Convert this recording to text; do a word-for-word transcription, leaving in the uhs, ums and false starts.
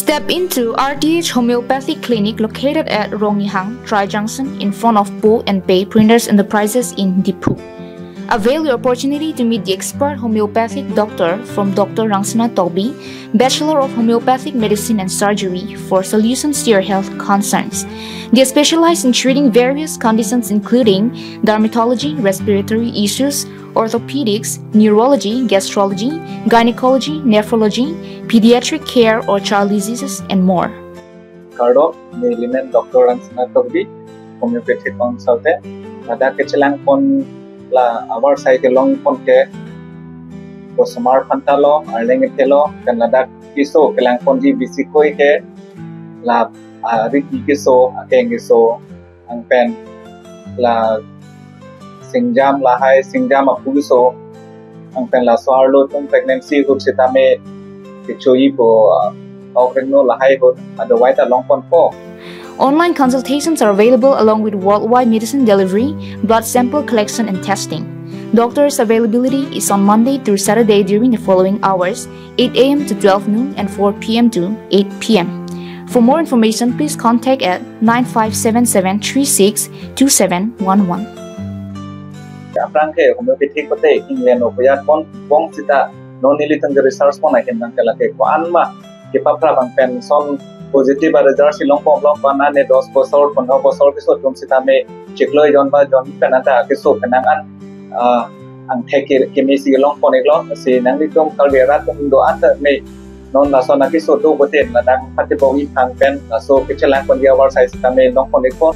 Step into R T H Homeopathic Clinic located at Rongnihang, Tri Junction, in front of Pu and Pei Printers Enterprises in Diphu. Avail your opportunity to meet the expert homeopathic doctor from Doctor Rangsina Tokbi, Bachelor of Homeopathic Medicine and Surgery, for solutions to your health concerns. They specialize in treating various conditions including dermatology, respiratory issues, orthopedics, neurology, gastrology, gynecology, nephrology, pediatric care or child diseases, and more. Kardom, neli men Doctor Rangsina Tokbi, homeopathic consultant. Ladak kechelangpon la avarsai kelongpon ke osomar phanta lo, arleng ethe lo, kan ladak keso kelangponji bisi koi ke la, ah, riki keso, akeng keso, angpen la singjam lahai, singjam apu keso, angpen laso arlo atum pregnancy ahut sitame kechoipo, ah, ok rengno lahai ahut, otherwise ta longponpo. Online consultations are available along with worldwide medicine delivery, blood sample collection and testing. Doctors' availability is on Monday through Saturday during the following hours: eight a m to twelve noon and four p m to eight p m. For more information, please contact at nine five seven seven three six two seven one one. Aphrang ke homeopathic kote England o koyat pon bong sita non nelitum ke research pon ahin nang ke lake ko-an ma kepaphrap angpen son positive a result si longpon longpon ane dos bosor, pondro bosor keso atum sitame chiklo jon ba jon pen anta keso penang an, ah, angthek ke kemesi longpon iklo, si nanglitum Karbi arat atum do-an ta me non laso nangkeso do boten ladak pati bong iphan pen laso kechelangponji avarsai sitame longpon ikpo.